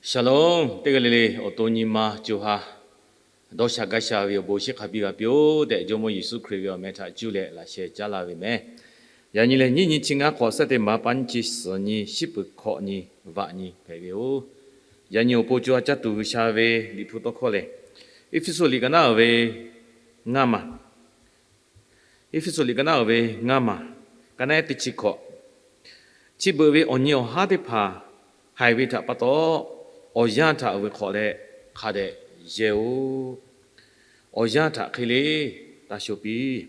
Shalom, teˇ g'aˇ le le awˬ to nyi ma co ha dawˇ sha gaˇ sha ve awˬ bon shiˍ hk'a biˇ g'a piˇ-oˬ tehꞈ, Jawˇmawˇ Yeˍsuˆ Hkriꞈ ve awˬ meh htaꞈ cuˇ leh laꞈ sheh caˉ laˇ ve meh. Yaꞈ nyi lehˬ, nyiˇ nyi chi ngaˇ hk'awꞈ, shehˆ teˇ maˍ paˇ nyiˇ chi suhˍ nyi, shiˉ peuˬ hkawꞈ nyi, vaꞈ nyi hpehꞈ ve yoˬ. Yaꞈ nyi awˬ pon co ha caˇ tuˬ G'uiˬsha ve Liꞈ hpu tawˇ hkawˇ lehˬ, Eˇfeˇsuꞈ liꞈ ka naˉ uiˍ ve ngaˇ maˬ, Eˇfeˇsuꞈ liꞈ ka naˉ uiˍ ve ngaˇ maˬ, ka naˉ ehˉ teˇ chi hkawꞈ, chi beuꞈ ve awˬ nyi awˬ haˉ teˇ hpaˍ haiˬ ve htaꞈ pa taw, awˬ yanˇ htaꞈ vuiˬ hk'awꞈ leh hk'a dehꞈ yehˇ-oˬ. Awˬ yanˇ htaꞈ hk'e le taˇ shoˍ piˇ.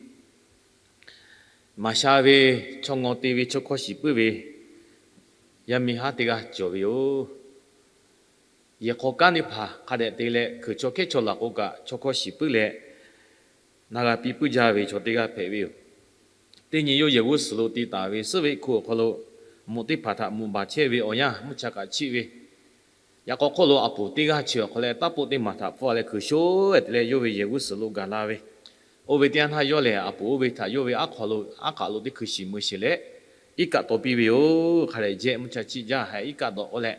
Maˍ sha ve, chaw ngaw te ve, chaw hkawˇ shiˍ puiˉ ve yaˇ miˇ haˉ teˇ g'aˇ cawˬ ve yoˬ. Yehˬ hk'aw kanˉ teˇ hpaˍ hk'a dehꞈ te leh, hkui chaw hkehˉ chaw laˬ k'o kaꞈ chaw hkawˇ shiˍ puiˉ leh, na g'a piˇ puiˉ jaˇ ve chaw teˇ g'aˇ hpehꞈ ve yoˬ. Teˇ nyi yawˇ yehˬ g'uˇ suhˍ lo te taˍ ve suhˉ ve hku awˬ hk'aw lo, mvuhꞈ teˇ hpaˍ htaꞈ mvuhꞈ baˬ chehˇ ve awˬ yanˇ mvuhˇ cha kaꞈ chiˆ ve, yaꞈ k'aw hk'oˆ lo aˬ puˍ teˇ g'aˇ chi awˬ hk'aw leh taˇ poˆ teˇ maˬ htaꞈ pfuhˇ leh hkui shoˉ-e te leh yawˇ ve yehˬ g'uˇ suhˍ lo gaˬ la ve. Oˇ ve teˇ yanˇ htaˇ yawˇ lehˬ, aˬ puˍ oˇ ve htaꞈ yawˇ ve aˉ hk'aw lo aˉ k'aꞈ lo teˇ hkui shiˍ mui sheˍ leh, iˉ kaˆ taw piˇ ve yoˬ. Hk'a dehꞈ jehˇ mvuhˇ cha chiˆ jaˇ haiˬ iˉ kaˆ dawꞈ k'oˆ leh,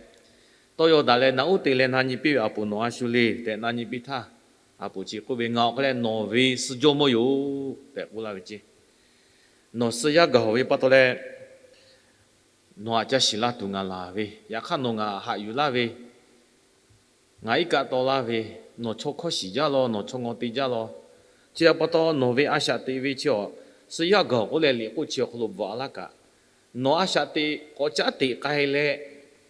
tawˇ yaw daꞈ leh na uˉ te leh na nyi piˇ ve, Aˬ puˍ nawˬ a shu le tehꞈ na nyi piˇ htaˇ, aˬ puˍ chi k'oˆ ve, Ngaˬ awˬ hk'aw leh nawˬ ve suh jawˇmawˇ yoˬ tehꞈ k'oˆ laˇ ve ceˇ. Nawˬ suh yaˇ gaˬ-oˬ ve pa taw leh, nawˬ htaꞈ ca shiˍ laˇ tuˬ ngaˬ laˬ ve, yaꞈ hk'aˇ nawˬ ngaˬ haꞈ yuˬ laˇ ve, ngaˬ iˉ kaˆ taw laˇ ve, nawˬ chaw hkawˇ shiˍ jaˇ law, nawˬ chaw ngaw te jaˇ law. Chi htaꞈ pa taw nawˬ ve a shaꞈ teꞈ ve chi awˬ, suh yaˇ gaˬ-oˬ k'oˆ leh liꞈ k'oˆ chi awˬ hk'aw lo bvuhꞈ laˇ kaꞈ, nawˬ a shaꞈ teꞈ k'awꞈ caˉ teꞈ k'ai leh,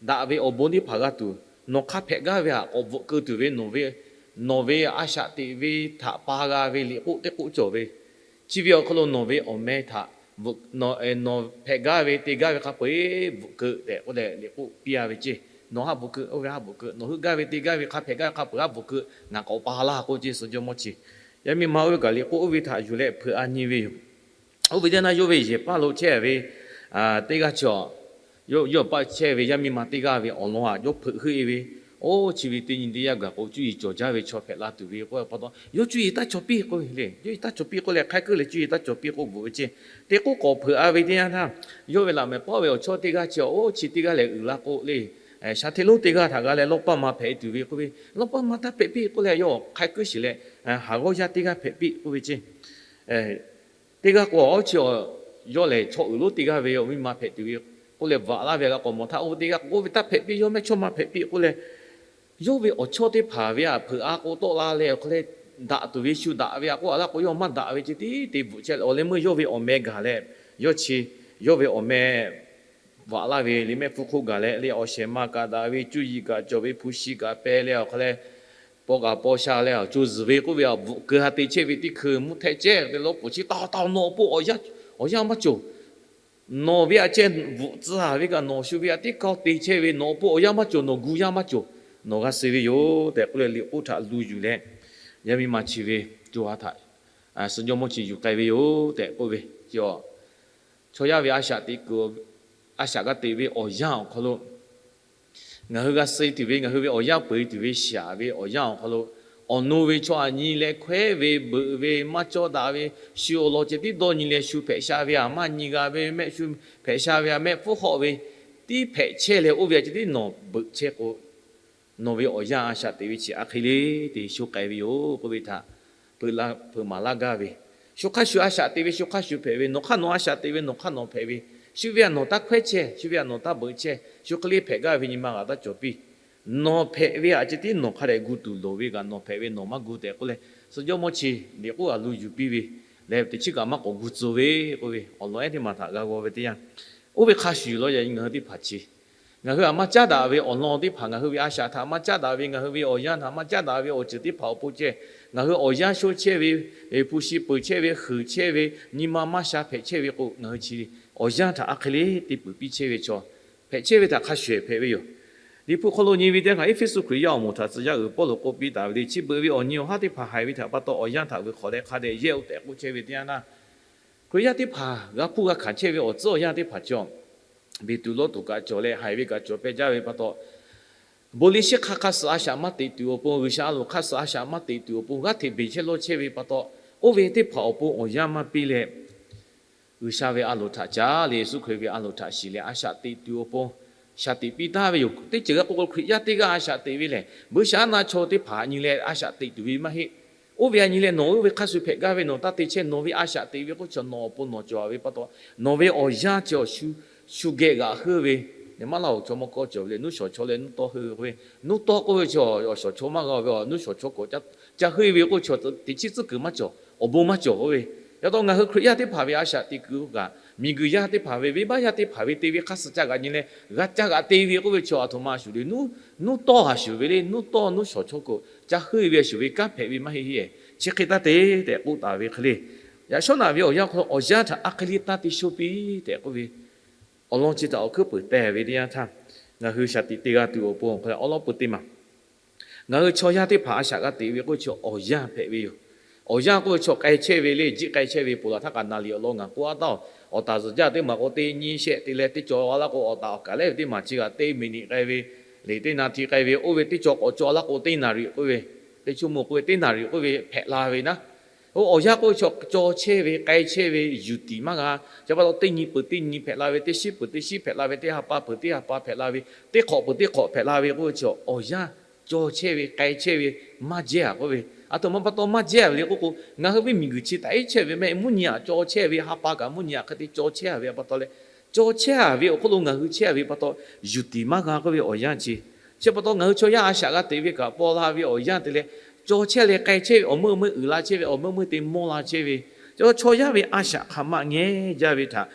daꞈ ve awˬ bon teˇ hpaˍ g'a tuˬ, nawˬ hk'a hpehꞈ gaˇ ve htaꞈ k'awꞈ bvuhꞈ keu tuˬ ve, nawˬ ve a shaꞈ teꞈ ve htaꞈ pa g'a ve liꞈ k'oˆ teˇ k'oˆ cawˬ ve. Chi ve awˬ hk'aw lo nawˬ ve awˬ meh htaꞈ, nawˬ hpehꞈ gaˇ ve te gaˇ ve hk'a peu-eˬ bvuhꞈ keu tehꞈ k'oˆ leh liꞈ k'oˆ piˇ a ve ceˇ. Nawˬ haˉ bvuhꞈ keu, oˇ ve haˉ bvuhꞈ keu, nawˬ heuˆ gaˇ ve te gaˇ ve hk'a hpehꞈ gaˇ ve hk'a peu-eˬ haˉ bvuhꞈ keu, ngaˬ k'awꞈ pa laˇ k'oˆ ceˇ, suh jawˇmawˇ chi. Yaˇ miˇ ma oˇ ve kaꞈ liꞈ k'oˆ oˇ ve htaꞈ yuˬ leh hpeuꞈ a nyi ve yoˬ. Oˇ ve teˇ yanˇ yawˇ ve yehˬ paˇ lo chehˇ ve teˇ g'aˇ chi, yawˇ paˆ chehˇ ve yaˇ miˇ ma teˇ g'aˇ ve awˬ lawn aꞈ yawˇ hpeuꞈ heuˆ-e ve, oˇ chi ve teˇ nyi teˇ yanˇ gaˬ k'o cuˇ yiˍ cawˬ jaˇ ve chaw hpehꞈ la tuˬ ve k'oˆ pa taw, yawˇ cuˇ yiˍ taˇ cawˬ piˇ k'oˆ ve le. Cuˇ yiˍ taˇ cawˬ piˇ k'oˆ leh hk'aiˉ kuiˉ leh cuˇ yiˍ taˇ cawˬ piˇ k'oˆ bvuhꞈ ve ceˇ. Teˇ k'oˆ k'awꞈ hpeuꞈ a ve teˇ yanˇ htaˇ, yawˇ ve laꞈ mehˍ pawˆ ve awˬ chawˇ teˇ g'aˇ chi, oˇ chi teˇ g'aˇ lehˬ uiˍ la k'o le, shaˍ hteˇ lonˉ teˇ g'aˇ htaꞈ g'a leh lawˇ paˇ ma hpehꞈ tuˬ ve k'oˆ ve, lawˇ paˇ ma taˇ hpehꞈ piˇ k'oˆ leh yawˇ hk'aiˉ kuiˉ shiˍ leh, haˍ g'awˇ yaˇ teˇ g'aˇ hpehꞈ piˇ k'oˆ ve ceˇ. Teˇ g'aˇ k'o, oˇ chi yawˇ lehˬ chaw uiˍ lonˉ teˇ g'aˇ ve awˬ miˇ ma hpehꞈ tuˬ ve k'oˆ leh bvuhꞈ laˇ ve g'a k'awꞈ mawˬ htaˇ, oˇ ve teˇ g'aˇ k'o, oˇ ve taˇ hpehꞈ piˇ, yawˇ mehˆ chawˇ ma hpehꞈ piˇ k'oˆ leh, yawˇ ve awˬ chawˇ teˇ hpaˍ ve htaꞈ hpeuꞈ a k'o tawˆ la leh awˬ hk'aw leh, daꞈ tuˬ ve shu daꞈ ve htaꞈ k'oˆ a laˇ k'o, yawˇ maˇ daꞈ ve ceˇ tiˉ te bvuhꞈ chehˇ leh, awˬ leh meuˇ yawˇ ve awˬ meh gaˬ leh, yawˇ chi yawˇ ve awˬ meh bvuhꞈ laˇ ve liꞈ mehˆ hpfuhˇ hk'oˆ gaˬ leh le, awˬ shehˍ ma kaꞈ daꞈ ve, cuˇ yiˍ kaꞈ cawˬ ve, hpu shi kaꞈ peh leh awˬ hk'aw leh, paw kaꞈ paw sha leh awˬ co zuhˬ ve k'oˆ ve, bvuhꞈ keu ha te chehˇ ve teˇ hkui mvuhˇ htehˆ cehˇ ve lawˇ puˍ chi taˇ taˇ nawˬ awˬ pon awˬ yanˇ maˇ cawˬ. Nawˬ ve htaꞈ ceh bvuhꞈ tcuh ve kaꞈ nawˬ shu ve htaꞈ tiˉ kaoˇ te chehˇ ve, nawˬ awˬ pon awˬ yanˇ maˇ cawˬ, nawˬ gu yanˇ maˇ cawˬ, nawˬ g'a suh ve yoˬ tehꞈ k'oˆ leh liꞈ k'oˆ htaꞈ lu yuˬ leh, yaˇ miˇ ma chi ve co ha htaꞈ suh jawˇmawˇ chi yuˬ k'ai ve yoˬ tehꞈ k'oˆ ve, chaw yaˇ ve a shaꞈ teꞈ kuiˬ, a shaꞈ g'a teꞈ ve awˬ yanˇ awˬ hk'aw lo ngaˬ hui g'a suh tuˬ ve, ngaˬ hui ve awˬ yanˇ peu-eˬ tuˬ ve shaˍ ve awˬ yanˇ awˬ hk'aw lo, awˬ nu ve chaw aꞈ nyi leh hkawehˉ ve, beuꞈ ve, maˇ cawˇ daꞈ ve, shu awˬ lawn ceh tiˉ dawˇ nyi leh shu hpehꞈ sha ve htaꞈ maˇ nyi g'a ve, mehˆ shu hpehꞈ sha ve htaꞈ mehˆ hpfuhˇ hawˆ ve, tiˉ hpehꞈ chehˇ leh oˇ ve htaꞈ ceh tiˉ nawˬ beuꞈ chehˇ k'o, nawˬ ve awˬ yanˇ a shaꞈ teꞈ ve chi a hk'e le te sho k'ai ve yoˬ k'oˆ ve htaꞈ hpeuꞈ maˍ laˇ gaˇ ve, shu hk'aˇ shu a shaꞈ teꞈ ve, shu hk'aˇ shu hpehꞈ ve, nawˬ hk'aˇ nawˬ a shaꞈ teꞈ ve, nawˬ hk'aˇ nawˬ hpehꞈ ve, shu ve htaꞈ nawˬ taˇ hkawehˉ chehˇ, shu ve htaꞈ nawˬ taˇ beuꞈ chehˇ, shu hk'e le hpehꞈ gaˇ ve nyi ma g'aꞈ taˇ cawˬ piˇ. Nawˬ hpehꞈ ve htaꞈ ceh tiˉ nawˬ hk'a dehꞈ gu tuˬ loˍ ve kaꞈ, nawˬ hpehꞈ ve nawˬ maˇ gu tehꞈ k'oˆ leh, suh jawˇmawˇ chi liꞈ k'oˆ a lu yuˬ piˇ ve leh, teˇ chiˉ kaꞈ maˇ k'awꞈ gu tcuh ve k'oˆ ve awˬ lawn ehˉ teˇ maˬ htaꞈ g'a g'aw ve teˇ yanˇ, oˇ ve hk'a shuˍ law yaꞈ nyi ngaˬ hui teˇ hpaˍ chi ngaˬ hui htaꞈ maˇ caˉ daꞈ ve awˬ lawn teˇ hpaˍ, ngaˬ hui ve a shaꞈ htaꞈ maˇ caˉ daꞈ ve, ngaˬ hui ve awˬ yanˇ htaꞈ maˇ caˉ daꞈ ve awˬ ceuˬ teˇ hpaˍ awˬ pon ceh, ngaˬ hui awˬ yanˇ sho chehˇ ve, hpu shi peuˬ chehˇ ve, heuˬ chehˇ ve, nyi ma maˇ sha hpehꞈ chehˇ ve k'o, ngaˬ hui chi awˬ yanˇ htaꞈ a hk'e le te peuˬ piˇ chehˇ ve chaw hpehꞈ chehˇ ve htaꞈ hk'a shuˍ hpehꞈ ve yoˬ. Liꞈ hpu hk'aw lo nyi ve teˇ yanˇ htaˇ, Eˇfeˇsuꞈ Hkriꞈ yaˇ awˬ moˍ htaꞈ tcuh yaˇ uiˍ Pawˇluꞈ k'oˆ piˇ taˍ ve le, chi beuꞈ ve awˬ nyi awˬ haˉ teˇ hpaˍ haiˬ ve htaꞈ pa taw, awˬ yanˇ htaꞈ vuiˬ hk'awꞈ leh hk'a dehꞈ yehˇ-oˬ tehꞈ k'oˆ chehˇ ve teˇ yanˇ htaˇ, Hkriꞈ yaˇ teˇ hpaˍ g'a hpuˇ g'a hkanˍ chehˇ ve awˬ tcuhˉ awˬ yanˇ teˇ hpaˍ cawˬ, beˬ tuˬ lawˇ tuˬ kaꞈ cawˬ leh haiˬ ve kaꞈ cawˬ peh jaˇ ve pa taw, bon liˇ shiˉ hk'aˇ hk'aˇ suh a shaꞈ maˇ teꞈ tuˬ awˬ pon, G'uiˬsha a loˍ hk'aˇ suh a shaꞈ maˇ teꞈ tuˬ awˬ pon g'aˇ hteꞈ beˬ chehˇ lawˇ chehˇ ve pa taw, oˇ ve teˇ hpaˍ awˬ pon awˬ yanˇ maˇ piˇ leh, G'uiˬsha ve a loˍ htaꞈ caˉ leh Yeˍsuˆ Hkriꞈ ve a loˍ htaꞈ shiˍ leh a shaꞈ teꞈ tuˬ awˬ pon shaˍ teꞈ piˇ taˍ ve yoˬ. Teˇ ceuˬ g'a k'oˆ k'o, Hkriꞈ yaˇ teˇ g'aˇ a shaꞈ teꞈ ve lehˬ, buiˇshaˆaˉnaˆ chaw teˇ hpaˍ nyi leh a shaꞈ teꞈ tuˬ ve maˇ heˆ. Oˇ ve a nyi leh nawˬ oˇ ve hk'a shuˍ hpehꞈ gaˇ ve, nawˬ taˇ te chehˇ, nawˬ ve a shaꞈ teꞈ ve k'oˆ chi nawˬ awˬ pon nawˬ cawˬ ve pa taw, nawˬ ve awˬ yanˇ chi awˬ shu, shu geh g'aꞈ heuˆ ve, maˇ laˇ oˬ, chaw mawˇ kawˇ cawˬ ve leh nuˇ shawˍ chaw leh nuˇ tawˇ heuˆ ve, nuˇ tawˇ k'oˆ ve chi awˬ shawˍ chaw maˇ g'a ve, nuˇ shawˍ chaw kawꞈ ca heuˆ ve k'oˆ chi teꞈ chiˉ tcuhˉ kuiˬ maˇ cawˬ, awˬ bon maˇ cawˬ k'oˆ ve. Yaꞈ taw ngaˬ hui Hkriꞈ yaˇ teˇ hpaˍ ve a shaꞈ teꞈ kuiˬ kaꞈ, miˬguiˬ yaˇ teˇ hpaˍ ve, venˇbaˆ yaˇ teˇ hpaˍ ve te ve hk'a suh ca g'aꞈ nyi leh, g'a ca g'aꞈ te ve k'oˆ ve chi aˬ htoꞈ ma shuˍ le, nuˇ tawˇ a shuˍ ve le, nuˇ tawˇ nuˇ shawˍ chaw k'o ca heuˆ ve a shuˍ ve kanˉ hpehꞈ ve maˇ heˆ heˆ. Chi hk'e taˇ te tehꞈ k'oˆ taˍ ve hk'e le. Yaꞈ shawˉ naꞈ ve awˬ yanˇ hk'aw lo awˬ yanˇ htaꞈ a hk'e le taˇ te shoˇ piˇ tehꞈ k'oˆ ve, awˬ lawn chi htaꞈ awˬ hkuiˉ peuˬ teh ve teˇ yanˇ htaˇ, ngaˬ hui shaˍ tiꞈ te g'a tuˬ awˬ pon awˬ hk'aw lo awˉ lawˉ peuˬ teˇ maˬ ngaˬ hui chaw yaˇ teˇ hpaˍ a shaꞈ g'a teꞈ ve k'oˆ chi awˬ yanˇ hpehꞈ ve yoˬ. Awˬ yanˇ k'oˆ ve chaw k'ai chehˇ ve le, jiˆ k'ai chehˇ ve ponˬ laˬ htaˇ kaꞈ naˍ liꞈ awˬ lawn ngaˬ k'oˆ a taˍ-oˬ, awˬ taˍ zuhˬ jaˇ teˇ maˬ k'o teˇ nyi shehˆ te leh teˇ cawˬ a laˇ k'o, awˬ taˍ awˬ kaˍ lehˬ ve teˇ maˬ chi kaꞈ teˇ miˬ niꞈ k'ai ve, le teˇ naˍ hti k'ai ve, oˇ ve teˇ cawˬ k'awꞈ cawˬ a laˇ k'o teˇ naˍ riꞈ k'oˆ ve, teˇ chuˇ moˍ k'oˆ ve teˇ naˍ riꞈ k'oˆ ve hpehꞈ la ve naˉ. Oˇ awˬ yanˇ k'oˆ ve chaw cawˬ chehˇ ve, k'ai chehˇ ve yuˬ tiˍ maˇ g'a. Chi pa taw teˇ nyi peuˬ teˇ nyi hpehꞈ la ve, teˇ shiˉ peuˬ teˇ shiˉ hpehꞈ la ve, teˇ ha pa peuˬ teˇ ha pa hpehꞈ la ve, teˇ hk'awꞈ peuˬ teˇ hk'awꞈ hpehꞈ la ve k'oˆ ve chi awˬ yanˇ cawˬ chehˇ ve, k'ai chehˇ ve maˇ jehˇ a k'oˆ ve, aˬ htoꞈ ma pa taw maˇ jehˇ a ve le k'oˆ k'o, ngaˬ hui ve miˬguiˬ chi taꞈ iˉ chehˇ ve mehˆ, mvuhˇ nyi aꞈ cawˬ chehˇ ve, ha pa kaꞈ mvuhˇ nyi aꞈ hk'e te cawˬ chehˇ a ve pa taw leh, cawˬ chehˇ a ve awˬ hk'oˆ lo ngaˬ hui chehˇ a ve pa taw yuˬ tiˍ maˇ g'a k'oˆ ve awˬ yanˇ chi. Chi pa taw ngaˬ hui chaw yaˇ a shaꞈ g'a teꞈ ve kaꞈ paw la ve awˬ yanˇ te leh, cawˬ chehˇ leh k'ai chehˇ ve, awˬ meuˇ meuˇ uiˍ la chehˇ ve, awˬ meuˇ meuˇ te mawˇ la chehˇ ve, chaw yaˇ ve a shaꞈ hk'aˬ ma ngeh jaˇ ve htaꞈ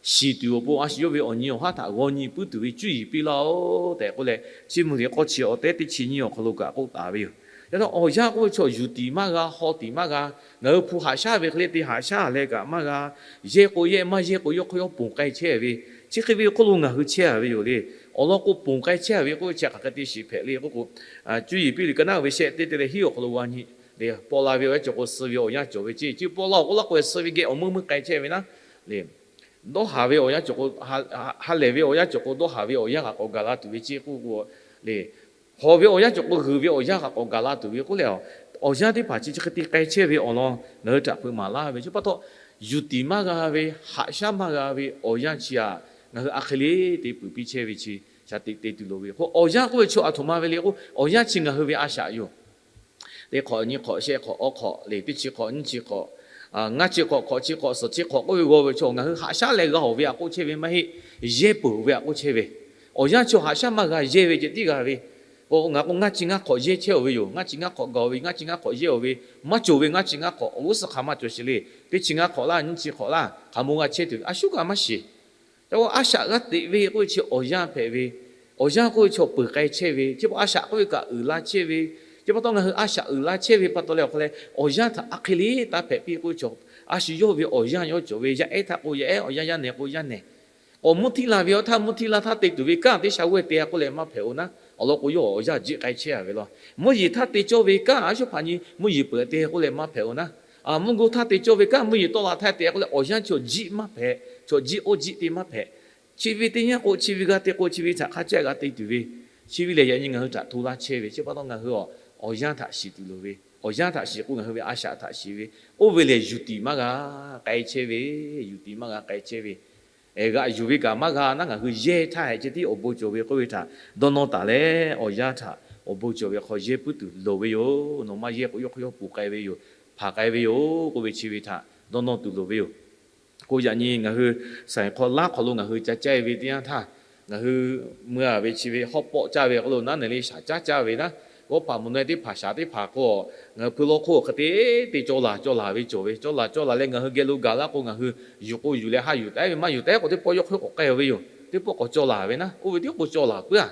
shiˍ tuˬ awˬ pon a shu yawˇ ve awˬ nyi awˬ haˉ htaꞈ g'aw nyi puiˉ tuˬ ve cuˇ yiˍ piˇ laˇ-oˬ tehꞈ k'oˆ leh, Chiˇ mvuh liꞈ k'awˇ chi awˬ tehˉ teˇ chi nyiˇ awˬ hk'aw lo kaꞈ k'oˆ taˍ ve yoˬ. Yaꞈ hk'aˇ awˬ yanˇ k'oˆ ve chaw yuˬ tiˍ maˇ g'a, haw tiˍ maˇ g'a, ngaˬ hui hpu haꞈ shaˉ ve hk'e le te haꞈ shaˉ leh kaꞈ maˇ g'a, yehˇ k'o yehˇ, maˇ yehˇ k'o yawˇ hk'aw yawˇ ponˬ k'ai chehˇ ve, chi hk'e ve awˬ hk'oˆ lo ngaˬ hui chehˇ a ve yoˬ le. Awˬ lawn k'o ponˬ k'ai chehˇ a ve k'oˆ ve chi hk'aˬ hk'e te shiˍ hpehꞈ le k'oˆ k'o, cuˇ yiˍ piˇ liꞈ ka naˉ ve shehˆ teˇ te leh hiˉ awˬ hk'aw lo g'a nyi le, paw la ve awˬ yanˇ cawˬ k'o suh ve awˬ yanˇ cawˬ ve ceˇ, chi paw la awˬ k'oˆ laˇ k'o suh ve geh awˬ meuˇ meuˇ k'ai chehˇ ve naˉ le. Dawˇ haˍ ve awˬ yanˇ cawˬ k'o, ha lehˬ ve awˬ yanˇ cawˬ k'o dawˇ haˍ ve awˬ yanˇ kaꞈ k'awꞈ gaˬ la tuˬ ve ceˇ k'oˆ k'o le, hawˬ ve awˬ yanˇ cawˬ k'o g'uiˬ ve awˬ yanˇ kaꞈ k'awꞈ gaˬ la tuˬ ve k'oˆ leh, awˬ yanˇ teˇ hpaˍ chi chi hk'e te k'ai chehˇ ve awˬ lawn ngaˬ hui htaꞈ hpeuꞈ maˍ laˇ ve chi pa taw, yuˬ tiˍ maˇ g'a ve, haꞈ shaˉ maˇ g'a ve awˬ yanˇ chi aꞈ ngaˬ hui a hk'e le te peuˬ piˇ chehˇ ve chi shaˍ tiꞈ te tuˬ loˍ ve yoˬ. K'o awˬ yanˇ k'oˆ ve chaw aˬ htoꞈ ma ve le k'o, awˬ yanˇ chi ngaˬ hui ve a shaꞈ yoˬ. Teˇ hk'awꞈ nyiˇ hk'awꞈ shehˆ hk'awꞈ awˇ hk'awꞈ le, teˇ chi hk'awꞈ nyiˇ chi hk'awꞈ, ngaˇ chi hk'awꞈ hk'awꞈ chi hk'awꞈ suhˍ chi hk'awꞈ k'oˆ ve g'aw ve chaw ngaˬ hui haꞈ shaˉ leh g'a-oˬ ve aꞈ k'oˆ chehˇ ve maˇ heˆ. Yehˇ peuˬ ve aꞈ k'oˆ chehˇ ve. Awˬ yanˇ chaw haꞈ shaˉ maˇ g'a, yehˇ ve ceh tiˉ g'a ve. K'o ngaˬ k'o ngaˇ chi ngaˇ hk'awꞈ yehˇ chehˇ-oˬ ve yoˬ. Ngaˇ chi ngaˇ hk'awꞈ gaˬ-oˬ ve, ngaˇ chi ngaˇ hk'awꞈ yehˇ-oˬ ve, maˇ cawˬ ve ngaˇ chi ngaˇ hk'awꞈ awˬ g'uˇ suhˍ hk'aˬ maˇ cawˬ sheˍ le. Teˇ chi ngaˇ hk'awꞈ laˇ, nyiˇ chi hk'awꞈ laˇ, hk'aˬ mo g'a chehˇ tuˬ ve a shuˉ kaꞈ maˇ shiˍ. Ca k'o a shaꞈ g'a teꞈ ve k'oˆ ve chi awˬ yanˇ hpehꞈ ve, awˬ yanˇ k'oˆ ve chaw peuˬ k'ai chehˇ ve, chi pa taw a shaꞈ k'oˆ ve kaꞈ uiˍ la chehˇ ve, chi pa taw ngaˬ hui a shaꞈ uiˍ la chehˇ ve pa taw leh awˬ hk'a leh, awˬ yanˇ htaꞈ a hk'e le taˇ hpehꞈ piˇ k'oˆ ve chaw, a shu yawˇ ve awˬ yanˇ yawˇ cawˬ ve, yaˇ ehˉ htaˇ k'o yaˇ ehˉ, awˬ yanˇ yaˇ nehˬ k'o yaˇ nehˬ. K'awꞈ mvuhˇ htiˇ la ve awˬ htaˇ mvuhˇ htiˇ la htaˇ te tuˬ ve kanˉ teˇ sha g'awˇ te-a k'oˆ leh maˇ hpehꞈ-oˬ naˉ, awˬ lawn k'o yawˇ awˬ yanˇ jiˆ k'ai chehˇ a ve law. Mvuhˇ yeˬ htaˇ te cawˇ ve kanˉ a shuˉ hpaꞈ nyi mvuhˇ yeˬ peuˬ te k'oˆ leh maˇ hpehꞈ-oˬ naˉ, mvuhˇ g'uˇ htaˇ te cawˇ ve kanˉ mvuhˇ yeˬ tawˆ la htaˇ te k'oˆ leh awˬ yanˇ chi awˬ jiˆ maˇ hpehꞈ, chi awˬ jiˆ oˇ jiˆ te maˇ hpehꞈ. Chi ve teˇ nyi k'o chi ve g'a te k'o chi ve htaꞈ hk'a caˆ g'a te tuˬ ve, chi ve lehˬ yaꞈ nyi ngaˬ hui htaꞈ hto laˇ chehˇ ve, chi pa taw ngaˬ hui awˬ yanˇ htaꞈ shiˍ tuˬ loˍ ve, awˬ yanˇ htaꞈ shiˍ k'o ngaˬ hui ve a shaꞈ htaꞈ shiˍ ve, oˇ ve lehˬ yuˬ tiˍ maˇ g'a, k'ai chehˇ ve, yuˬ tiˍ maˇ g'a k'ai chehˇ ve, g'aꞈ yuˬ ve kaꞈ maˇ g'a naˉ, ngaˬ hui yehˇ htaˇ hehꞈ ceh tiˉ awˬ bon cawˬ ve k'oˆ ve htaꞈ dawˇ nawˇ taˍ leh awˬ yanˇ htaꞈ awˬ bon cawˬ ve hk'aw yehˇ puiˉ tuˬ loˍ ve yoˬ. Nawˬ maˇ yehˇ k'o yawˇ hk'aw yawˇ ponˬ k'ai ve yoˬ, hpanˍ k'ai ve yoˬ k'oˆ ve chi ve htaꞈ dawˇ nawˇ tuˬ loˍ ve yoˬ. K'o yaꞈ nyi ngaˬ hui saˍ hk'aw laˇ hk'aw lo ngaˬ hui ca caˇ ve teˇ yanˇ htaˇ, ngaˬ hui mui a ve chi ve hawˉ pawˆ caˇ ve k'o lo naˉ neˬ le shaˍ caˉ caˇ ve naˉ, g'awˇ hpaˍ mvuhˬ naweh teˇ hpaˍ shaˍ teˇ hpaˍ k'o, ngaˬ hui hpui lawˇ hk'oˆ hk'e te te caw laˬ caw laˬ ve cawˬ ve, caw laˬ caw laˬ leh ngaˬ hui geh lo gaˬ laˇ k'o ngaˬ hui yuˬ k'o yuˬ leh ha yuˬ taˉ ve maˇ yuˬ taˉ k'o teˇ pawˆ yawˇ hk'aw k'awꞈ k'ai-o ve yoˬ. Teˇ pawˆ k'awꞈ caw laˬ ve naˉ, oˇ ve teˇ k'o caw laˬ puiˉ-a.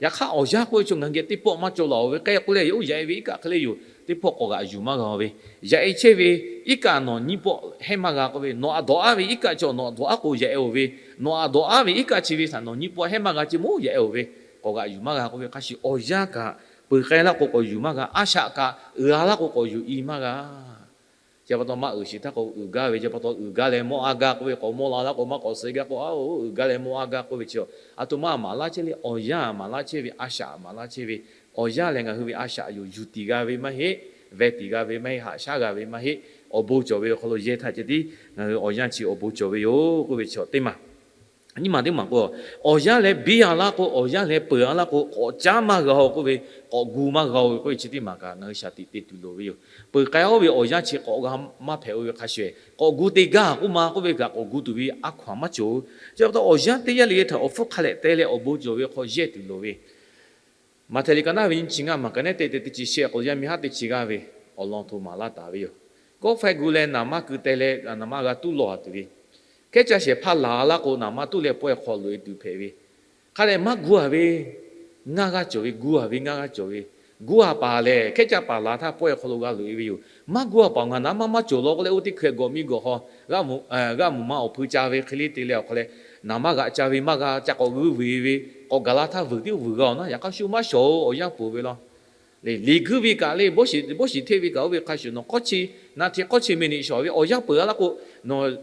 Yaꞈ hk'aˇ awˬ yanˇ k'oˆ ve chaw ngaˬ hui geh teˇ pawˆ maˇ caw laˬ-o ve k'ai k'oˆ leh, oˇ yaꞈ-e ve iˉ kaˆ hk'e le yoˬ. Teˇ pawˆ k'awꞈ g'aꞈ yuˬ maˇ g'a ve, yaꞈ-e chehˇ ve iˉ kaˆ nawˬ nyiˇ pawˆ hehnˇ maˇ g'a k'oˆ ve, nawˬ aꞈ dawꞈ-aˉ ve iˉ kaˆ chi nawˬ aꞈ dawꞈ-aˉ k'o yaꞈ-e-oˬ ve, nawˬ aꞈ dawꞈ-aˉ ve iˉ kaˆ chi ve htaꞈ nawˬ nyiˇ pawˆ hehnˇ maˇ g'a chi moˉ yaꞈ-e-oˬ ve, k'awꞈ g'aꞈ yuˬ maˇ g'a k'oˆ ve hk'a shuˍ, awˬ yanˇ kaꞈ peuˬ k'ai laˇ k'o k'awꞈ yuˬ maˇ g'a, a shaꞈ kaꞈ uiˍ la laˇ k'o k'awꞈ yuˬ i maˇ g'a. Chi pa taw maˇ uiˍ shiˍ htaˇ k'o uiˍ gaˇ ve, chi pa taw uiˍ gaˇ leh mawˇ a gaˇ k'oˆ ve, k'awꞈ mawˇ la laˇ k'o maˇ k'awꞈ suh gaˇ k'o, a-oˬ, uiˍ gaˇ leh mawˇ a gaˇ k'oˆ ve chi, aˬ htoꞈ ma maˍ laˇ chehˇ le, awˬ yanˇ maˍ laˇ chehˇ ve, a shaꞈ maˍ laˇ chehˇ ve, awˬ yanˇ lehˬ ngaˬ hui ve a shaꞈ yoˬ. Yuˬ tiˍ g'a ve maˇ heˆ, veh tiˍ g'a ve maˇ heˆ, haꞈ shaˉ g'a ve maˇ heˆ, awˬ bon cawˬ ve awˬ hk'aw lo yehˇ htaˇ ceh tiˉ ngaˬ hui awˬ yanˇ chi awˬ bon cawˬ ve yoˬ k'oˆ ve chi teˇ maˬ. Nyiˇ maˬ teˇ maˬ k'o, awˬ yanˇ leh biˇ a laˇ k'o, awˬ yanˇ leh peuˬ a laˇ k'o, k'awꞈ caˉ maˇ g'a-oˬ k'oˆ ve, k'awꞈ gu maˇ g'a-oˬ ve k'oˆ ve chi teˇ maˬ kaꞈ ngaˬ hui shaˍ tiꞈ te tuˬ loˍ ve yoˬ. Peuˬ k'ai oˇ ve awˬ yanˇ chi k'awꞈ g'a maˇ hpehꞈ-o ve hk'a shuˍ, k'awꞈ gu te gaˇ k'oˆ ma k'oˆ ve kaꞈ k'awꞈ gu tuˬ ve a hkaw-anˬ maˇ cawˬ-oˬ. Chi pa taw awˬ yanˇ teˇ yanˇ le htaꞈ awˬ hpfuhˇ hk'a lehꞈ te leh awˬ bon cawˬ ve hk'aw yehˇ tuˬ loˍ ve Maꞈhtehˍ liꞈ ka naˉ ve nyiˇ chi ngaˇ maˬ ka naˉ te te teˇ chi shehˆ k'o, yaˇ miˇ haˉ teˇ chi g'aˇ ve awˬ lawn hto maˍ laˇ taˍ ve yoˬ. Kawˆ faiˇ gu leh naˍ manˇ keu teh leh naˍ manˇ g'a tuˉ lawˬ a tuˬ ve, hkehˉ caˇ shehˍ hpaˇ laˬ laˇ k'o, naˍ manˇ tuˉ leh pawehˇ hk'aw loꞈ-e tuˬ hpehꞈ ve, hk'a dehꞈ maˇ gu a ve ngaˇ g'aˇ cawˬ ve, gu a ve ngaˇ g'aˇ cawˬ ve, gu a paˍ lehˬ hkehˉ caˇ paˍ laˬ htaˇ pawehˇ hk'aw lo g'a loꞈ-e ve yoˬ. Maˇ gu a paˍ ngaˬ naˍ manˇ maˇ cawˬ law k'oˆ leh, oˇ teˇ hkui gawꞈ miˇ gawˬ haw g'aˇ mvuhˬ maˇ awˬ hpui ca ve hk'e le te leh awˬ hk'aw leh, naˍ manˇ g'aꞈ ca ve maˇ g'a ca k'awꞈ g'uiˇ vuiˬ ve, k'awꞈ gaˬ la htaˇ vuiˬ tiˉ vuiˬ g'a-oˬ naˉ, yaꞈ hk'aˇ shu maˇ shawˍ-oˬ, awˬ yanˇ peuˬ ve law. Liꞈ guiˇ ve kaꞈ le, bawˇ shiˍ hteˆ ve kaꞈ oˇ ve hk'a shuˍ nawˬ hkawˇ chi, naˆ hteˆ hkawˇ chi meh neꞈ shawˍ ve awˬ yanˇ peuˬ a laˇ k'o, nawˬ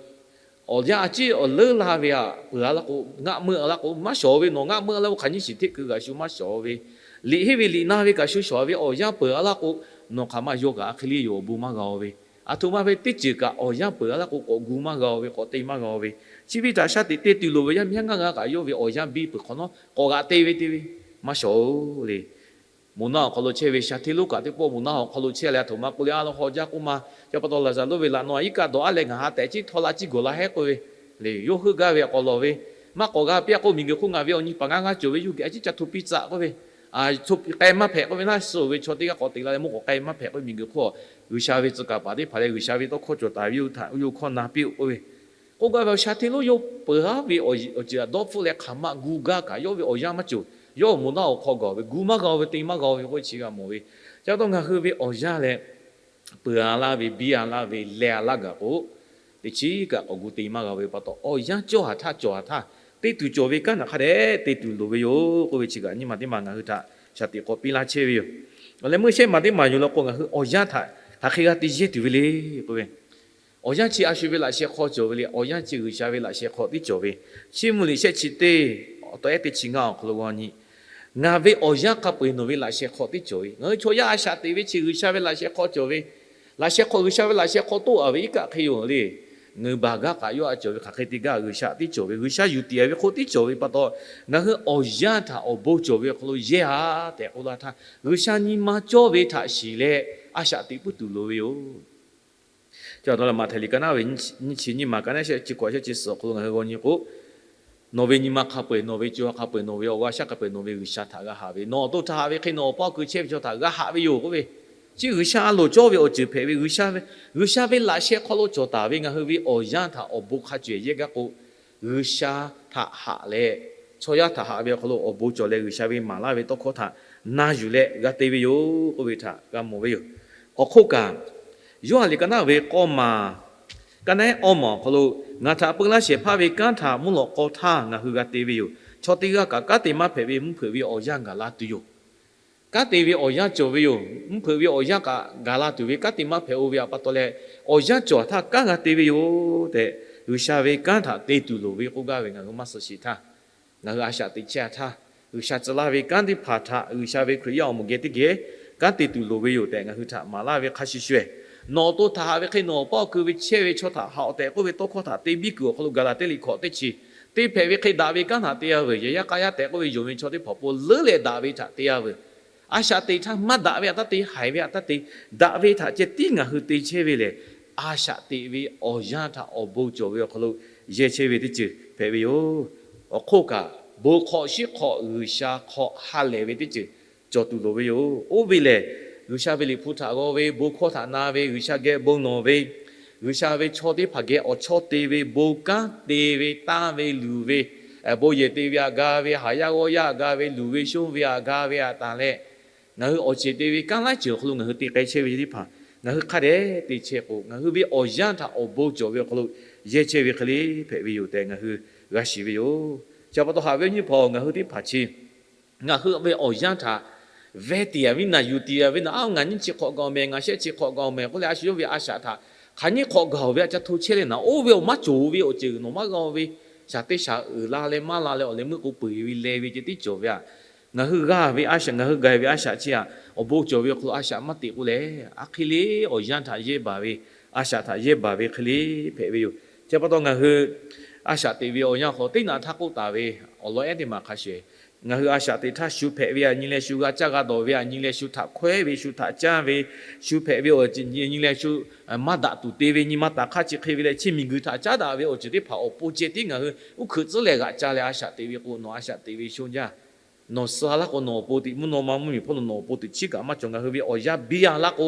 awˬ yanˇ a ciˉ awˬ leuˉ laˇ ve aꞈ peuˬ a laˇ k'o, ngaˆ meuˆ a laˇ k'o maˇ shawˍ ve, nawˬ ngaˆ meuˆ a laˇ k'o hk'aˬ nyiˇ shiˍ hteˆ keu kaꞈ shu maˇ shawˍ ve, liꞈ henˇ ve liꞈ na ve kaꞈ shu shawˍ ve awˬ yanˇ peuˬ a laˇ k'o, nawˬ hk'aˬ ma yawˇ kaꞈ a hk'e le yoˬ, awˬ bon maˇ g'a-oˬ ve, aˬ htoꞈ ma ve teˇ ceuˬ kaꞈ awˬ yanˇ peuˬ a laˇ k'o, k'awꞈ gu maˇ g'a-oˬ ve, k'awꞈ te maˇ g'a-oˬ ve, chi ve htaꞈ shaˍ tiꞈ te tuˬ loˍ ve yaˇ miˇ haˉ ngaˇ g'aˇ kaꞈ yawˇ ve awˬ yanˇ biˇ peuˬ hk'awꞈ nawˉ k'awꞈ g'aꞈ te ve te ve, maˇ shawˍ-oˬ le. Moˬ naˆ awˬ hk'aw lo chehˇ ve sha hteˇ lonˉ kaꞈ teˇ pawˆ moˬ naˆ awˬ hk'aw lo chehˇ leh, aˬ htoꞈ ma k'oˆ le, a laˇ haw jaˇ k'oˆ ma. Chi pa taw Laˍzaˍruˆ ve laꞈ naw aꞈ iˉ kaˆ dawˬ aˉ leh ngaˬ ha tehꞈ ciˉ htaw la ciˉ gawˬ la hehˉ k'oˆ ve, le yawˇ heuˆ gaˇ ve awˬ k'aw lawˬ ve, maˇ k'awꞈ g'a piˇ-a k'o, miˬguiˬ hk'oˆ ngaˬ ve awˬ nyi paˍ ngaˇ g'aˇ cawˬ ve, yawˇ geh a ciˉ ca hto piˇ tcaˆ k'oˆ ve, k'ai maˇ hpehꞈ k'oˆ ve naˆ, suh ve chaw teˇ g'aˇ k'awꞈ te la leh mawˇ k'awꞈ k'ai maˇ hpehꞈ k'oˆ ve, miˬguiˬ hk'oˆ G'uiˬsha ve tcuh kaˍ paˍ teˇ hpaˍ leh G'uiˬsha ve tawˇ hkawˇ cawˬ taˍ ve yoˬ htaꞈ yawˇ hkawˇ na piˇ-oˆ k'oˆ ve, k'oˆ gaˇ ve awˬ sha hteˇ lonˉ yawˇ peuˬ haˉ ve awˬ ceuˬ htaꞈ dawˇ hpfuhˆ leh hk'aˬ ma gu gaˇ kaꞈ yawˇ ve awˬ yanˇ maˇ cawˬ. Yawˇ moˬ naˆ awˬ hk'aw gaˬ ve gu maˇ g'a-oˬ ve te maˇ g'a-oˬ ve k'oˆ chi g'a mawˬ ve. Chi pa taw ngaˬ hui ve awˬ yanˇ leh peuˬ-a laˇ ve, biˇ-a laˇ ve, leh-a laˇ gaˬ k'o, teˇ chiˉ kaꞈ k'awꞈ gu te maˇ g'a ve pa taw, awˬ yanˇ cawˇ haˍ htaˇ cawˬ haˍ htaˇ te tuˬ cawˬ ve kanˉ htaꞈ hk'a dehꞈ te tuˬ loˍ ve yoˬ k'oˆ ve chi kaꞈ nyiˇ maˬ teˇ maˬ ngaˬ hui htaꞈ shaˍ tiꞈ k'awꞈ piˇ laˇ chehˇ ve yoˬ. Awˬ leh meuˇ shehˆ maˬ teˇ maˬ yoˬ law k'o, ngaˬ hui awˬ yanˇ htaꞈ hk'aˬ hk'e g'a te yehˇ tuˬ ve le k'oˆ ve, awˬ yanˇ chi a shu ve laꞈ sheh hk'aw cawˬ ve le. Awˬ yanˇ chi G'uiˬsha ve laꞈ sheh hk'aw tiˉ cawˬ ve. Chiˇ mvuh liꞈ shehˆ chi teˇ, awˬ taw ehˉ teˇ chi ngaˇ awˬ hk'aw lo g'aw nyi, ngaˬ ve awˬ yanˇ hk'a peu-eˬ nawˬ ve laꞈ sheh hk'aw tiˉ cawˬ ve. Ngaˬ hui chaw yaˇ a shaꞈ teꞈ ve chi G'uiˬsha ve laꞈ sheh hk'aw cawˬ ve. Laꞈ sheh hk'aw, G'uiˬsha ve laꞈ sheh hk'aw toˆ-a ve iˉ kaˆ hk'e yoˬ le. Ngeuˍ baˬ gaˇ kaꞈ yawˇ a cawˬ ve hk'aˬ hk'e te gaˇ, G'uiˬsha tiˉ cawˬ ve, G'uiˬsha yuˬ tiꞈ-a ve hk'oˆ tiˉ cawˬ ve pa taw, ngaˬ hui awˬ yanˇ htaꞈ awˬ bon cawˬ ve awˬ hk'aw lo yehˇ-a tehꞈ k'oˆ laˇ htaˇ, G'uiˬsha nyi ma cawˇ ve htaꞈ shiˍ leh a shaꞈ teꞈ puiˉ tuˬ loˍ ve yoˬ. Chi pa taw leh Maꞈhtehˍ liꞈ ka naˉ ve nyiˇ chi nyiˇ maˬ ka naˉ shehˆ chi k'awꞈ shehˆ chi suhˍ awˬ hk'aw lo ngaˬ hui g'aw nyi k'o, nawˬ ve nyi ma hk'a peu-eˬ, nawˬ ve co ha hk'a peu-eˬ, nawˬ ve awˬ g'aˇ shaˉ hk'a peu-eˬ nawˬ ve G'uiˬsha htaꞈ g'a haꞈ ve, nawˬ awˬ to htaꞈ haꞈ ve hk'e nawˬ awˬ paˇ awˬ keu chehˇ ve chaw htaꞈ g'a haꞈ ve yoˬ k'oˆ ve. Chi G'uiˬsha a loˍ cawˇ ve awˬ ceuˬ hpehꞈ ve, G'uiˬsha ve, G'uiˬsha ve laꞈ sheh hk'aw lo cawˬ taˍ ve ngaˬ hui ve awˬ yanˇ htaꞈ awˬ bon hk'a cawehˬ yehˇ gaˇ k'o, G'uiˬsha htaꞈ haꞈ leh, chaw yaˇ htaꞈ haꞈ ve awˬ hk'aw lo awˬ bon cawˬ leh G'uiˬsha ve maˍ laˇ ve tawˇ hkawˇ htaꞈ na yuˬ leh g'a te ve yoˬ k'oˆ ve htaꞈ g'a mawˬ ve yoˬ. Awˬ hk'oˆ kaꞈ, Yoˇhanˬ liꞈ ka naˉ ve k'awˇ maˬ, ka naˉ awˇ maˬ awˬ hk'aw lo, ngaˬ htaꞈ peu laˇ shehˍ hpaˇ ve kanˉ htaꞈ mvuhˇ lawꞈ k'aw htaˇ ngaˬ hui g'a te ve yoˬ. Chaw teˇ g'aˇ kaꞈ kanˉ te maˇ hpehꞈ ve mvuhˇ hpeuꞈ ve awˬ yanˇ gaˬ la tuˬ yoˬ. Kanˉ te ve awˬ yanˇ cawˬ ve yoˬ. Mvuhˇ hpeuꞈ ve awˬ yanˇ kaꞈ gaˬ la tuˬ ve kanˉ te maˇ hpehꞈ-o ve pa taw leh, awˬ yanˇ cawˬ htaˇ kanˉ g'a te ve yoˬ tehꞈ, G'uiˬsha ve kanˉ htaꞈ te tuˬ loˍ ve k'oˆ gaˇ ve ngaˬ hui maˇ suh sheˍ htaˇ, ngaˬ hui a shaꞈ teꞈ chehˇ-a htaˇ, G'uiˬsha tcuh laˇ ve kanˉ teˇ hpaˍ htaꞈ G'uiˬsha ve Hkriꞈ yaˇ awˬ moˍ geh teˇ geh kanˉ te tuˬ loˍ ve yoˬ tehꞈ ngaˬ hui htaꞈ maˍ laˇ ve hk'a shuˍ shuˍ, nawˬ awˬ to htaꞈ haꞈ ve hk'e nawˬ awˬ paˇ awˬ keu ve chehˇ ve chaw htaꞈ haꞈ-aw tehꞈ k'oˆ ve tawˇ hkawˇ htaꞈ te biˇ kuiˬ awˬ hk'aw lo Gaˍlaˍtiˆ liꞈ hkawꞈ teˇ chi, te hpehꞈ ve hk'e daꞈ ve kanˉ htaꞈ te-a veuˬ. Yehˬ yaˇ k'a yaˇ tehꞈ k'oˆ ve yonˍ ve chaw teˇ hpaˍ pon leuˉ leh daꞈ ve htaꞈ te-a veuˬ. A shaꞈ teꞈ htaˇ maˇ daꞈ ve htaꞈ taˇ te, haiˬ ve htaꞈ taˇ te, daꞈ ve htaꞈ ceh tiˉ ngaˬ hui te chehˇ ve lehˬ, a shaꞈ teꞈ ve awˬ yanˇ htaꞈ awˬ bon cawˬ ve awˬ hk'aw lo yehˇ chehˇ ve teˇ ceuˬ hpehꞈ ve yoˬ. Awˬ hk'oˆ kaꞈ, bon hk'aw shiˉ hk'aw G'uiˬsha hk'aw ha lehˬ ve teˇ ceuˬ cawˬ tuˬ loˍ ve yoˬ. Oˇ ve lehˬ, G'uiˬsha ve liꞈ hpu htaꞈ g'aw ve, bon hkawˇ htaꞈ na ve, G'uiˬsha geh bon nawˬ ve, G'uiˬsha ve chaw teˇ hpaˍ geh awˬ chawˇ te ve, bon kanˉ te ve, tanˇ ve, luˬ ve, bon yehˬ te ve htaꞈ ga ve, haˍ yaˇ g'awˇ yaˇ htaꞈ ga ve, luˬ ve shonˇ ve htaꞈ ga ve htaꞈ tanˬ leh, ngaˬ hui awˬ ceˬ te ve kanˉ laiˉ ceuˬ awˬ hk'aw lo ngaˬ hui te k'ai chehˇ ve teˇ hpaˍ, ngaˬ hui hk'a dehꞈ te chehˇ k'o, ngaˬ hui ve awˬ yanˇ htaꞈ awˬ bon cawˬ ve awˬ hk'aw lo yehˇ chehˇ ve hk'e le hpehꞈ ve yoˬ tehꞈ ngaˬ hui g'a shiˍ ve yoˬ. Chi pa taw haꞈ ve awˬ nyi hpaˍ-oˬ, ngaˬ hui teˇ hpaˍ chi ngaˬ hui ve awˬ yanˇ htaꞈ veh tiꞈ-a ve naˬ, yuˬ tiꞈ-a ve naˬ, a, ngaˬ nyiˇ chi hk'awꞈ gaˬ-oˬ mehˬ, ngaˬ shehˆ chi hk'awꞈ gaˬ-oˬ mehˬ k'oˆ leh, a shu yawˇ ve a shaꞈ htaꞈ hk'aˬ nyiˇ hk'awꞈ gaˬ-oˬ ve htaꞈ ca hto chehˇ leh naˬ, oˇ ve awˬ maˇ cawˬ ve awˬ ceuˬ nawˬ maˇ g'a ve, shaˍ teˇ shaˍ uiˍ la leh maˇ la leh awˬ leh meuˇ k'o peu-eˬ ve leh ve ceh tiˉ cawˬ ve aꞈ. Ngaˬ hui g'a ve a shaꞈ, ngaˬ hui gaˬ ve a shaꞈ chi aꞈ, awˬ bon cawˬ ve awˬ hk'aw lo a shaꞈ maˇ teꞈ k'o leh, a hk'e le awˬ yanˇ htaꞈ yehˇ baˬ ve, a shaꞈ htaꞈ yehˇ baˬ ve hk'e le hpehꞈ ve yoˬ. Chi pa taw ngaˬ hui a shaꞈ teꞈ ve awˬ yanˇ hk'aw teˇ naꞈ htaˇ k'oˆ taˍ ve awˬ lawn ehˉ teˇ maˬ hk'a shuˍ, ngaˬ hui a shaꞈ teꞈ htaˇ shu hpehꞈ ve aꞈ nyi leh shu g'a caˇ g'a dawˬ ve aꞈ nyi leh shu htaꞈ hkawehˉ ve shu htaꞈ caˇ ve, shu hpehꞈ ve awˬ nyi leh shu maˇ daꞈ tuˬ te ve nyi ma taˍ hk'aˇ chi hk'e ve leh chi miˬguiˬ htaꞈ caˉ daꞈ ve awˬ ceuˬ teˇ hpaˍ awˬ pon ceh tiˉ ngaˬ hui uˉ hkeuꞈ tcuhˉ leh g'aꞈ ca leh a shaꞈ teꞈ ve k'o, nawˬ a shaꞈ teꞈ ve shonˇ jaˇ. Nawˬ suh a laˇ k'o, nawˬ awˬ pon teꞈ mvuhˇ naw ma mvuhˇmiˬ hpawˇ lo nawˬ awˬ pon teꞈ chiˉ kaꞈ maˇ cawˬ. Ngaˬ hui ve awˬ yanˇ biˇ a laˇ k'o,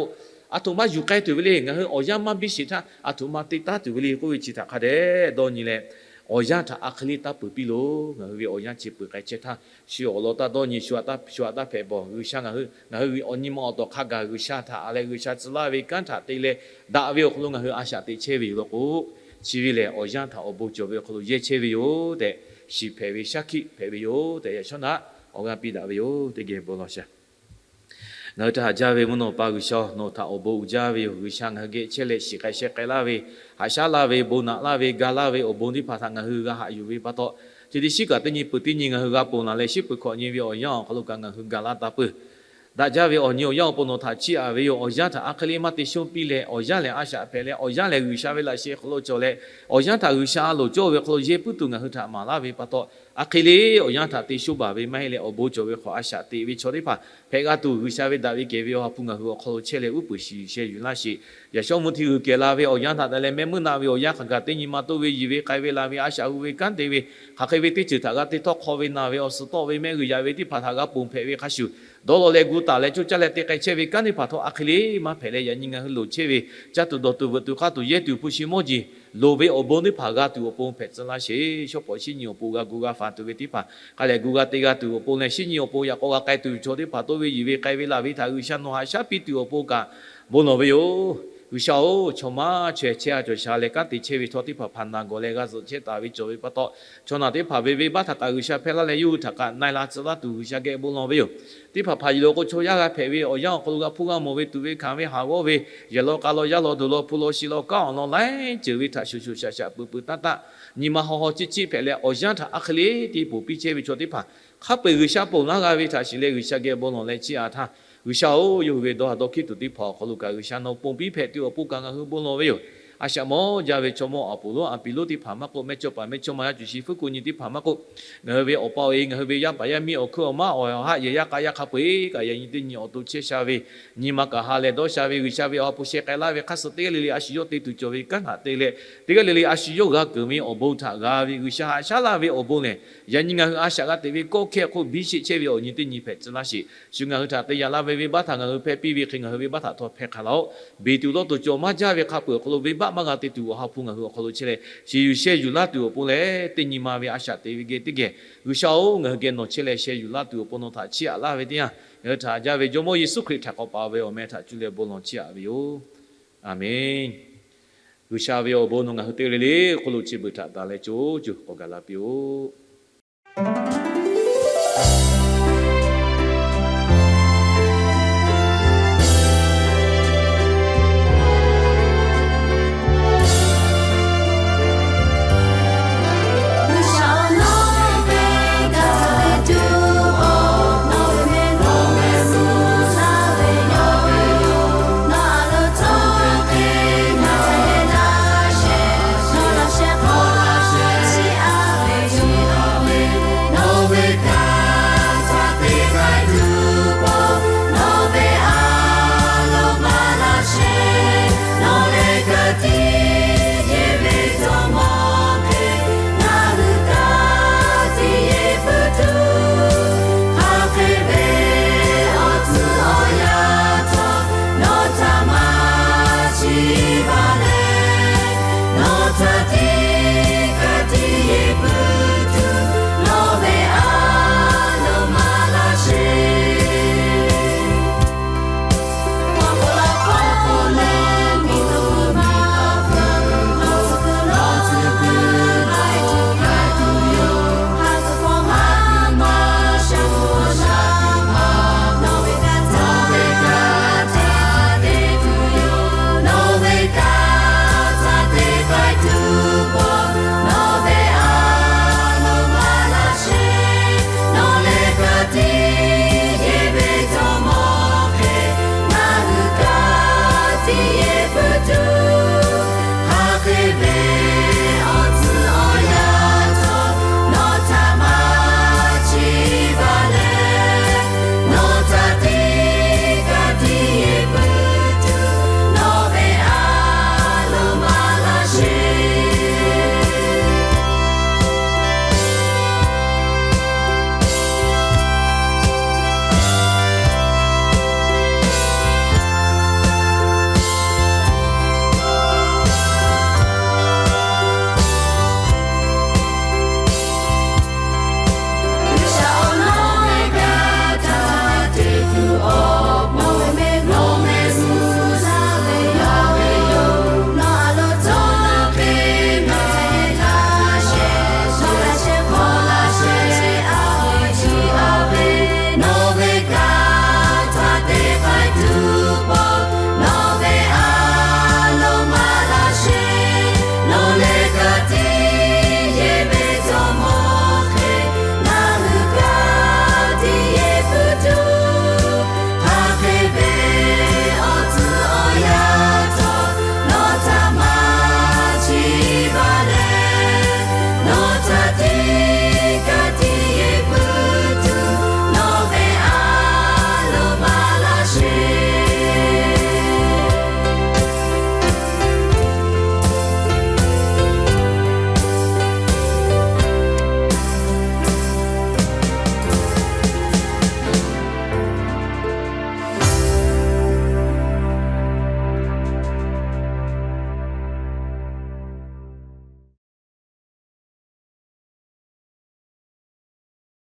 aˬ htoꞈ ma yuˬ k'ai tuˬ ve le. Ngaˬ hui awˬ yanˇ maˇ biˇ sheˍ htaˇ aˬ htoꞈ ma te taˉ tuˬ ve le k'oˆ ve chi htaꞈ hk'a dehꞈ dawˇ nyi leh, awˬ yanˇ htaꞈ a hk'e le taˇ peuˬ piˇ loˬ. Ngaˬ hui ve awˬ yanˇ chi peuˬ k'ai chehˇ htaˇ, shu awˬ lawn taˇ dawˇ nyi, shu a taˇ hpehꞈ bawˬ. G'uiˬsha ngaˬ hui, ngaˬ hui ve awˬ nyi ma awˬ tawˍ hk'a gaˬ G'uiˬsha htaꞈ a leh G'uiˬsha tcuh laˇ ve kanˉ htaꞈ te leh daꞈ ve awˬ hk'aw lo ngaˬ hui a shaꞈ teꞈ chehˇ ve yoˬ law k'o, chi ve lehˬ awˬ yanˇ htaꞈ awˬ bon cawˬ ve awˬ hk'aw lo yehˇ chehˇ ve yoˬ tehꞈ, shiˍ hpehꞈ ve shaˉ hkiˆ hpehꞈ ve yoˬ tehꞈ, yaꞈ shawˉ naꞈ awˬ g'aˇ piˇ daꞈ ve yoˬ. Teˇ geh bon lawˬ shaˍ. Ngaˬ hui htaꞈ haꞈ jaˇ ve mvuhˇ naw pa G'uiˬsha, nawˬ htaꞈ awˬ bon uiˍ jaˇ ve yoˬ. G'uiˬsha ngaˬ hui geh chehˇ leh shiˍ k'ai sheh k'ai laˇ ve, haꞈ shaˉ laˇ ve, bon naꞈ laˇ ve, ga laˇ ve awˬ bon teˇ hpaˍ htaꞈ ngaˬ hui g'a haꞈ yuˬ ve pa taw, chi teˇ shiˉ kaꞈ teˇ nyi peuˬ teˇ nyi ngaˬ hui g'a ponˬ laˬ leh, shiˉ peuˬ hkawꞈ nyi ve awˬ yanˇ awˬ hk'aw lo kaꞈ ngaˬ hui ga laˇ taˍ peuˬ. Daꞈ jaˇ ve awˬ nyi awˬ yanˇ awˬ pon nawˬ htaꞈ chiˇ aꞈ ve yoˬ. Awˬ yanˇ htaꞈ a hk'e le maˇ te shonˇ piˇ leh, awˬ yanˇ lehˬ a shaꞈ hpehꞈ leh, awˬ yanˇ lehˬ G'uiˬsha ve laꞈ sheh hk'aw lo cawˬ leh, awˬ yanˇ htaꞈ G'uiˬsha a loˍ cawˇ ve hk'aw lo yehˇ puiˉ tuˬ ngaˬ hui htaꞈ maˍ laˇ ve pa taw, a hk'e le awˬ yanˇ htaꞈ te shonˇ baˬ ve maˇ heˆ leh, awˬ bon cawˬ ve hk'aw a shaꞈ teꞈ ve chaw teˇ hpaˍ hpehꞈ g'a tuˬ, G'uiˬsha ve daꞈ ve kehˬ ve awˬ ha hpu ngaˬ hui awˬ hk'aw lo chehˇ leh uˉ peunˍ shiˍ yuˬ sheh yuˬ laˇ sheˍ. Yaꞈ shawˉ mvuhˇ hti g'uiˬ kehˬ la ve awˬ yanˇ htaꞈ taˍ leh mehˆ meuˇ naˆ ve awˬ yanˇ hk'aˬ gaˬ teˇ nyi ma toˇ ve yiˬ ve k'ai ve la ve a shaꞈ hu ve kanˉ te ve, hk'aˬ hk'e ve teˇ ceuˬ htaꞈ g'a te htawˇ hk'aw ve naˬ ve awˬ suhˍ tawˆ ve mehˆ g'uiˬ yaꞈ ve teˇ hpaˍ htaꞈ g'a ponˬ hpehꞈ ve hk'a shuˍ, dawˇ law leh gu taˍ leh coˇ caˇ leh te k'ai chehˇ ve kanˉ teˇ hpaˍ htawˇ a hk'e le maˇ hpehꞈ leh, yaꞈ nyi ngaˬ hui loˍ chehˇ ve caˇ tuˬ dawˬ tuˬ veuꞈ tuˬ k'aˇ tuˬ yehˇ tuˬ hpu shi mawˇ jeˬ loˍ ve awˬ bon teˇ hpaˍ g'a tuˬ awˬ pon hpehꞈ tcuh laˇ sheˍ. Shawˉ pawˍ shiˉ nyi awˬ pon g'a gu g'a faˍ tuˬ ve teˇ hpaˍ hk'a lehˬ gu g'a te g'a tuˬ awˬ pon leh, shiˉ nyi awˬ pon yaꞈ k'aw g'a k'ai tuˬ ve chaw teˇ hpaˍ toˇ ve yiˬ ve k'ai ve laˬ ve htaꞈ G'uiˬsha nawˬ haꞈ shaˉ piˇ tuˬ awˬ pon kaꞈ bon lawˬ ve yoˬ. G'uiˬsha-oˬ, chaw maˇ chaweh chehˇ a cawˬ sha leh kanˉ te chehˇ ve htawˇ teˇ hpaˍ hpaˍ naˬ gawˬ leh g'a zuhꞈ chehˇ taˍ ve cawˬ ve pa taw, chaw naˬ teˇ hpaˍ ve venˇbaˆ htaꞈ kaꞈ G'uiˬsha hpehˇ laˇ leh yawˇ hui htaꞈ kaꞈ na e la tcuh laˇ tuˬ G'uiˬsha geh bon lawˬ ve yoˬ. Teˇ hpaˍ hpaˍ yiˬ lo k'o chaw yaˇ g'a hpehꞈ ve awˬ yanˇ awˬ hk'aw lo g'a hpuˇ g'a mawˬ ve tuˬ ve hkanˍ ve haˍ g'awˇ ve, yehˬ law k'a law yaˇ law duˬ law hpu law shi law kanˉ awˬ lawn laiˉ ceuˬ ve htaꞈ shuˍ shuˍ shaꞈ shaꞈ peuˬ peuˬ taˇ taˆ, nyi ma haw haw ciˇ ciˇ hpehꞈ leh awˬ yanˇ htaꞈ a hk'e le te ponˬ piˇ chehˇ ve chaw teˇ hpaˍ hk'a peu-eˬ G'uiˬsha ponˬ laˇ g'a ve htaꞈ shiˍ leh G'uiˬsha geh bon lawˬ leh chiˇ aꞈ htaˇ, G'uiˬsha-oˬ, yawˇ hui ve dawˇ ha dawˇ hkiˉ tuˬ teˇ hpaˍ awˬ hk'aw lo kaꞈ G'uiˬsha nawˬ ponˬ piˇ hpehꞈ tuˬ awˬ pon kaꞈ ngaˬ hui bon lawˬ ve yoˬ. A shaꞈ mawˇ jaˇ ve chaw mawˇ awˬ puˍ lonˉ a piˍ lonˉ teˇ hpaˍ maˇ k'oˆ, mehˇ chawˇ paˍ mehˇ chawˇ ma yaˇ cuˬ shi fuˉ ko nyi teˇ hpaˍ maˇ k'oˆ, ngaˬ hui ve awˬ pa awˬ e, ngaˬ hui ve yaˇ paˍ yaˇ miˇ awˬ hkuiˉ awˬ maˉ awˬ haˆ yehˬ yaˇ k'a yaˇ hk'a peu-eˬ kaꞈ yaꞈ nyi teˇ nyi awˬ to chehˇ sha ve, nyi ma kaꞈ ha leh dawˇ sha ve, G'uiˬsha ve awˬ ha hpu sheh k'ai laˇ ve hk'a suh teˇ g'aˇ le le a shu yawˇ te tuˬ cawˬ ve kanˉ htaꞈ te leh, teˇ g'aˇ le le a shu yawˇ g'a keunˍ ve awˬ bon htaꞈ g'a ve, G'uiˬsha haꞈ shaˉ laˇ ve awˬ bon lehˬ, yaꞈ nyi ngaˬ hui a shaꞈ g'a teꞈ ve kawˆ hkehˇ hk'oˆ biˇ sheˆ chehˇ ve awˬ nyi teˇ nyi hpehꞈ tcuh laˇ sheˍ. Shu ngaˬ hui htaꞈ te yaꞈ laˇ ve venˇbaˆ htaꞈ ngaˬ hui hpehˇ piˇ ve hk'e, ngaˬ hui venˇbaˆ htaꞈ htawˇ hpehˇ hk'a laˇ-oˆ. Beˬ tuˬ lawˇ tuˬ cawˬ maˇ jaˇ ve hk'a peu-eˬ awˬ hk'aw lo venˇbaˆ maˇ g'a te tuˬ awˬ ha hpu ngaˬ hui awˬ hk'aw lo chehˇ leh, shiˍ yuˬ sheh yuˬ laˇ tuˬ awˬ pon leh, teˇ nyi ma ve a shaꞈ teꞈ ve geh teˇ geh, G'uiˬsha-oˬ, ngaˬ hui geh nawˬ chehˇ leh sheh yuˬ laˇ tuˬ awˬ pon nawˬ htaꞈ chiˇ aꞈ laˇ ve teˇ yanˇ, ngaˬ hui htaꞈ haꞈ jaˇ ve Jawˇmawˇ Yeˍsuˆ Hkriꞈ htaꞈ k'awꞈ paˍ ve awˬ meh htaꞈ cuˇ leh bon lawˬ chiˇ aꞈ ve yoˬ. Aˬmenˍ. G'uiˬsha ve awˬ bon nawˬ ngaˬ hui teˇ g'aˇ le le hk'oˆ lo chi beuꞈ htaꞈ tanˍ leh co co k'awꞈ gaˬ la piˇ-oˆ.